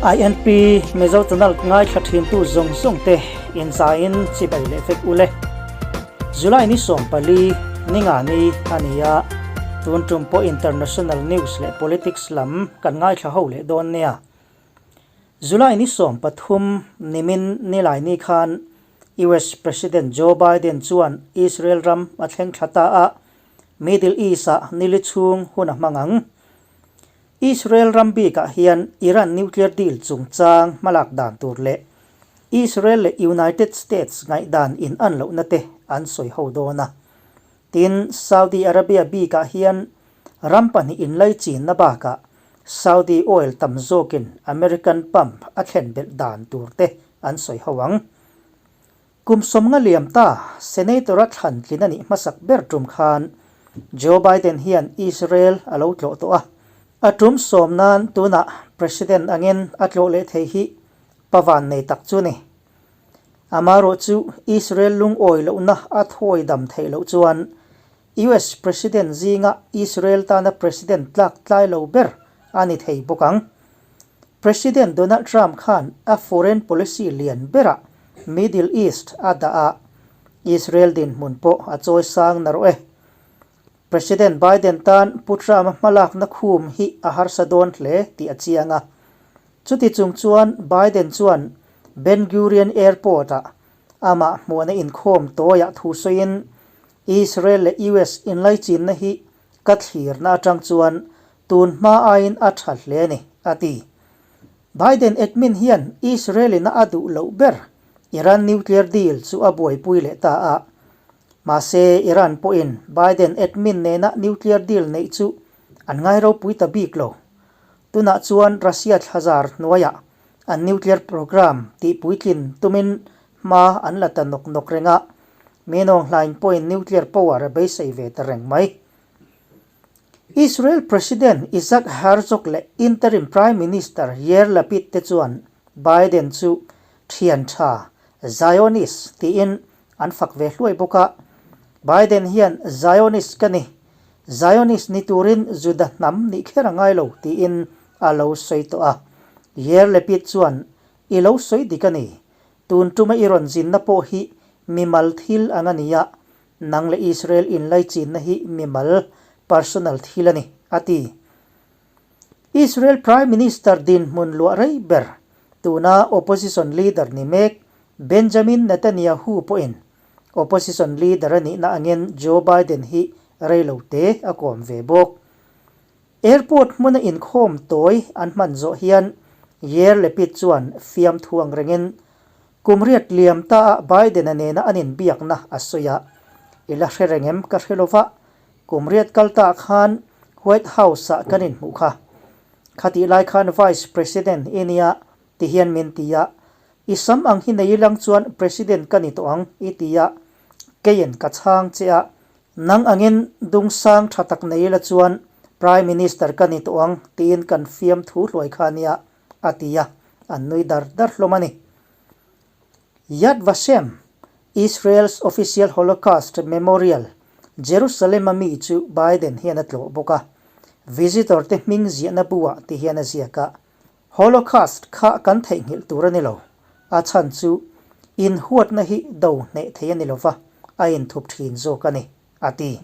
INP Mizo Channel ngaithla thintu zawng zawng te inzaiin chibai leh vek ule. July ni 14 ninga ni a ni a, tun tum pawh international news leh politics lam kan ngaithla ho leh dawn nia. July ni 13 nimin nilai ni khan US President Joe Biden chuan Israel ram a thleng thla ta a, Middle East-ah nili chhung hun a hmang ang. Israel ram bikah hian Iran nuclear deal chungchang hmalak dan tur leh Israel leh United States ngaihdan in an lohna te an sawi ho dawn a. Tin, Saudi Arabia bikah hian ram pahnih inlaichinna bakah Saudi oil tam zawkin American pump a thlen belh dan tur te an sawi ho ang. Kum sawmnga liam ta Senator-a thlan tlin a nih hmasak ber tum khan Joe Biden hian Israel a lo tlawh tawh a. A tum sawm nan tunah President angin a tlawh leh thei hi pavan nei tak chu ni. Amaherawh chu Israel lungawi lohna a thawi dam theih loh chuan US President zinga Israel tana President tlak tlai lo ber a ni thei bawk ang. President Donald Trump khan a foreign policy lian berah Middle East a dah a, Israel dinhmun pawh a chawi sang na rawh e. President Biden tan Pu Trump-a hmalakna khum hi a harsa dawn hle tih a chiang a. Chuti chung chuan Biden chuan Ben Gurion Airport-ah amah hmuhna inkhawm tawiah thu sawiin Israel leh US inlaichinna hi ka thlirna atang chuan tun hma aiin a tha hle a ni, a ti. Biden admin hian Israel-in a duh loh ber Iran nuclear deal chu a buaipui leh ta a. Mahse, Iran pawhin Biden admin nena nuclear deal neih chu an ngai ropui ta bik lo. Tunah chuan Russia thlazar hnuaiah an nuclear program tihpuitlin tumin hma an la ta nawk nawk reng a, Minawng hlain pawhin nuclear power a beisei ve ta reng mai. Israel President Isaac Herzog leh interim Prime Minister Yair Lapid te chuan Biden chu thian tha, Zionist, tiin an fak ve hluai bawk a. Biden hian Zionist ka ni, Zionist ni turin Juda hnam nih kher a ngai lo tiin a lo sawi tawh a. Yair Lapid chuan, I lo sawi dik a ni, Tun tuma i rawn zinna pawh hi mimal thil ang a ni a, nang leh Israel inlaichinna hi mimal, personal, thil a ni, a ti. Israel Prime Minister dinhmun luah rei ber, tuna opposition leader ni mek Benjamin Netanyahu pawhin opposition leader a nihna angin Joe Biden hi reilo te a kawm ve bawk. Airport hmuna inkhawm tawi an hman zawh hian Yair Lapid chuan fiamthu ang rengin kum riat liam ta ah Biden-a nena an inbiakna a sawi a, I la hre reng em ka hre lova, kum riat kal ta khan White House-ah kan inhmuh kha. Khatih lai khan Vice President i nia ti hian min ti a, I sam ang hi nei ilang chuan President ka ni tawh ang i ti a, keiin ka chhang che a, Nang angin dungsang tha tak nei ila chuan Prime Minister ka ni tawh ang tiin kan fiam thu hluai kha nia, a ti a, an nui dar dar hlawm a ni. Yad Vashem, Israel's official Holocaust memorial, Jerusalem-a mi chu Biden hian a tlawh bawk a, visitor te hming ziahna bu ah ti hian a ziak a, Holocaust kha kan theihnghilh tur a ni lo. A chhan chu inhuatna hi do hneh thei a ni lova, a inthup thin zawk a ni, a ti.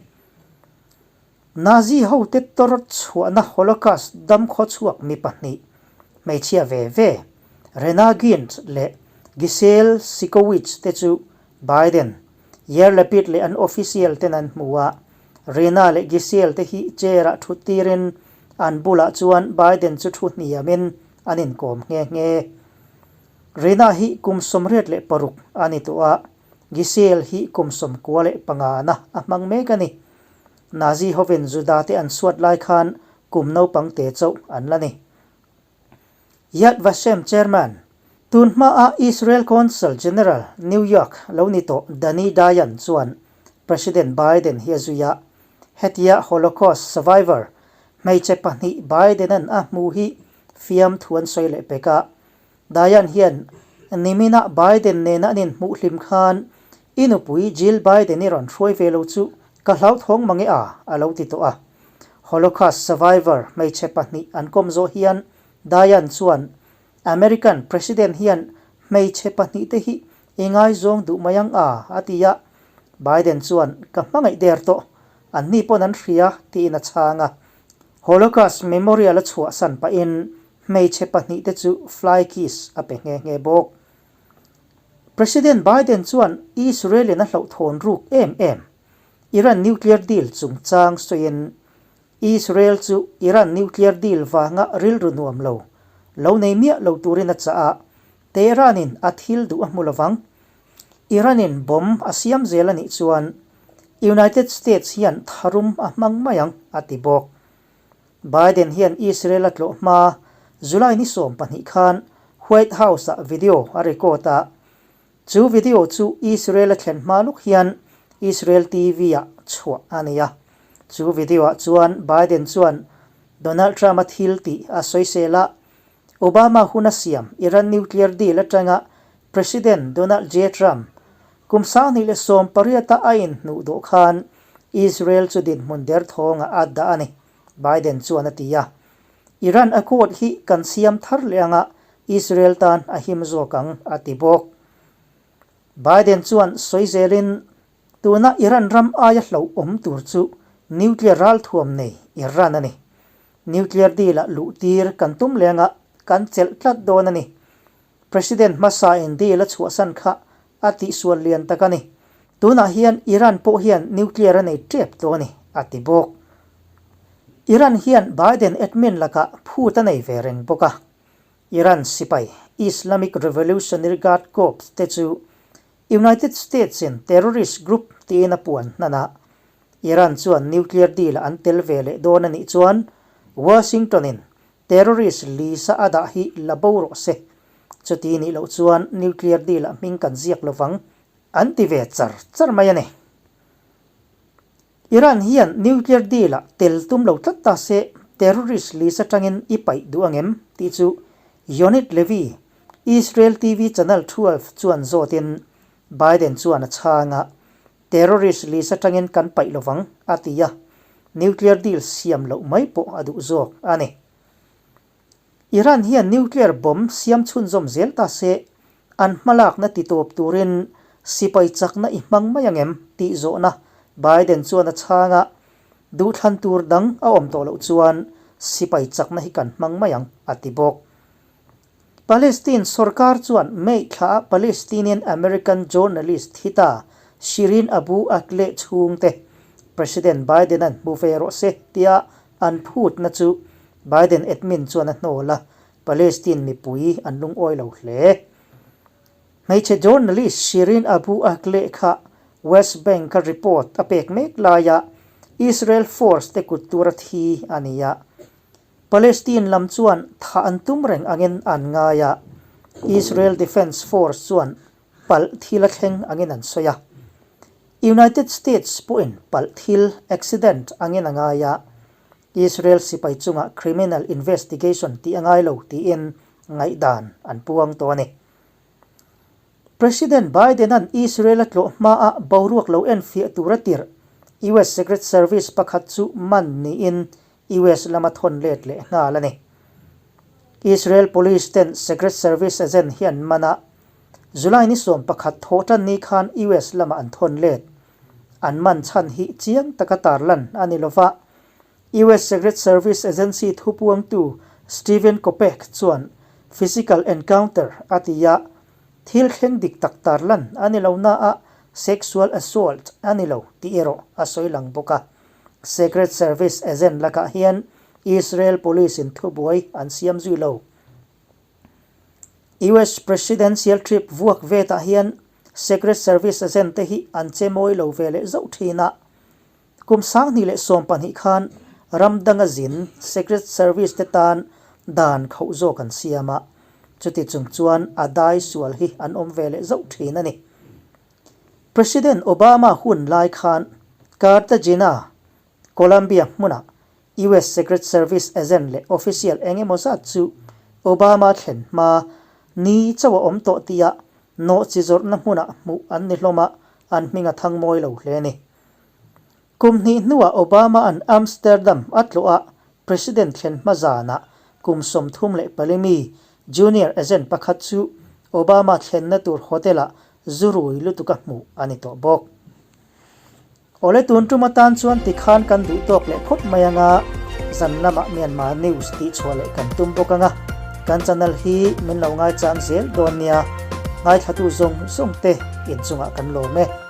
Nazi hote tawr chhuahna Holocaust dam khawchhuak mi pahnih, hmeichhia ve ve, Rena Gint leh Gisele Sikowitz te chu Biden, Yair Lapid leh an official ten an hmu a, Rena leh Gisele te hi chair-ah thut tirin an bulah chuan Biden chu thu hniamin an inkawm nghe nghe. Rena hi kum 86 a ni tawh a, Gisele hi kum 95 na a hmang mek a ni. Nazi hovin Juda te an suat lai khan kum naupang te chauh an la ni. Yad Vashem Chairman, tun hmaa Israel Consul General New York lo ni tawh Dani Dayan chuan President Biden hi a zui a, hetia Holocaust survivor hmeichhe pahnih Biden-a'n a hmu hi fiamthu an sawi leh pek a. Dayan hian niminah Biden nena an inhmuh hlim khan i nupui Jill Biden i rawn hruai ve lo chu ka hlauthawng mange a, a lo ti tawh a. Holocaust survivor hmeichhe pahnih an kawm zawh hian Dayan chuan American President hian hmeichhe pahnihte hi i ngaizawng duh mai ang a, a ti a. Biden chuan, Ka hmangaih der tawh, anni pawn an hria, tiin a chhang a. Holocaust Memorial a chhuahsan pahin hmeichhe pahnihte chu fly kiss a pe nghe nghe bawk. President Biden chuan Israel-in a hlauhthawn ruk em em Iran nuclear deal chungchang sawiin Israel chu Iran nuclear deal vanga rilru nuam lo, lo nei miah lo turin a chah a, Tehran-in a thil duh a hmu lovang. Iran-in bomb a siam zel a nih chuan United States hian tharum a hmang mai ang, a ti bawk. Biden hian Israel a tlawh hma July ni 12 khan White House-ah video a record a, Chu video chu Israel a thlen hma luk hian Israel TV-ah chhuah a ni a. Chu video-ah chuan Biden chuan Donald Trump-a thil tih a sawisel a, Obama hun a siam Iran nuclear deal atanga President Donald J. Trump kum 2018-a a inhnuh dawh khan Israel chu dinhmun derthawngah a dah a ni, Biden chuan a ti a. Iran accord hi kan siam thar leh anga Israel tan a him zawk ang, a ti bawk. Biden chuan sawi zelin, Tuna Iran ram aia hlauhawm tur chu nuclear ralthuam nei Iran a ni. Nuclear deal-ah luh tir kan tum leh anga kan chelh tlat dawn a ni. President hmasa in deal a chhuahsan kha a tihsual lian tak a ni. Tunah hian Iran pawh hian nuclear a nei tep tawh a ni, a ti bawk. Iran hian Biden admin lakah phut a nei ve reng bawk a. Iran sipai Islamic Revolutionary Guard Corps te chu United States in terrorist group tiin a puan hnan a. Iran chuan nuclear deal ah an tel ve leh dawn a nih chuan Washington in terrorist list a a dah hi la bo rawh se. Chuti nih loh chuan nuclear deal ah hming kan ziak lovang an ti ve char char mai a ni. Iran hian nuclear deal-ah tel tum lo tlat ta se, terrorist list atangin i paih duh angem tih chu Yonit Levy, Israel TV Channel 12 chuan zawtin Biden chuan a chhang a, terrorist list atangin kan paih lovang a ti a, nuclear deal siam loh mai pawh a duh zawk a ni. Iran hian nuclear bomb siam chhunzawm zel ta se, an hmalakna ti tawp turin sipai chakna i hmang mai angem tih zawhna Biden chuan a chhang a, duhthlan tur dang a awm tawh loh chuan sipai chakna hi kan hmang mai ang, a ti bawk. Palestine sorkar chuan May thlaah Palestinian American journalist thi ta Shireen Abu Akleh chhungte President Biden-a'n hmu ve rawh se tia an phutna chu Biden admin chuan a hnawl a, Palestine mipui an lungawi lo hle. Hmeichhe journalist Shireen Abu Akleh kha West Bank-a report a pek mek laia Israel force te kut tura thi a ni a. Palestine lam chuan thah an tum reng angin an ngai a, Israel Defence Force chuan palh thil a thleng angin an sawi a. United States pawhin palh thil, accident, angin a ngai a, Israel sipai chungah criminal investigation tih a ngai lo tiin ngaihdan an puang tawh a ni. President Biden-a'n Israel a tlawh hmaah boruak lo enfiah tur a tirh US Secret Service pakhat chu man niin US lama thawn let leh nghal a ni. Israel Police ten Secret Service agent hi an man a, July ni 11 thawh tan ni khan US lamah an thawn let. An man chhan hi chiang taka tarlan a ni lova, US Secret Service agency thupuangtu Stephen Kopek chuan physical encounter a ti a, thil thleng dik tak tarlan a ni lo na a, sexual assault a ni lo tih erawh a sawi lang bawk a. Secret Service agent lakah hian Israel Police in thubuai an siam zui lo. US Presidential trip vuak vetah hian Secret Service agent te hi an che mawi lo ve leh zauh thin a. Kum 2012 khan ram danga zin Secret Service te tan dan khauh zawk an siam a, chuti chung chuan a dai sual hi an awm ve leh zauh thin a ni. President Obama hun lai khan Cartagena, Colombia hmunah US Secret Service agent leh official eng emaw zat chu Obama thlen hma ni chauh a awm tawh tih a nawhchi zawrhna hmunah hmuh an ni hlawm a, an hming a thang mawi lo hle a ni. Kum hnih hnuah Obama-a'n Amsterdam a tlawh a, President thlen hma zanah kum 34 mi. Junior agent pakhat chu Obama thlenna tur hotel-ah zu rui lutuk a hmuh a ni tawh bawk. Awle tun tum atan chuan tikhan kan duh tawk leh phawt mai anga, zan lamah Myanmar news tih chhuah leh kan tum bawk anga, kan channel hi min lo ngaichang zel dawn nia, ngaithlatu zawng zawng te inchungah kan lawm e.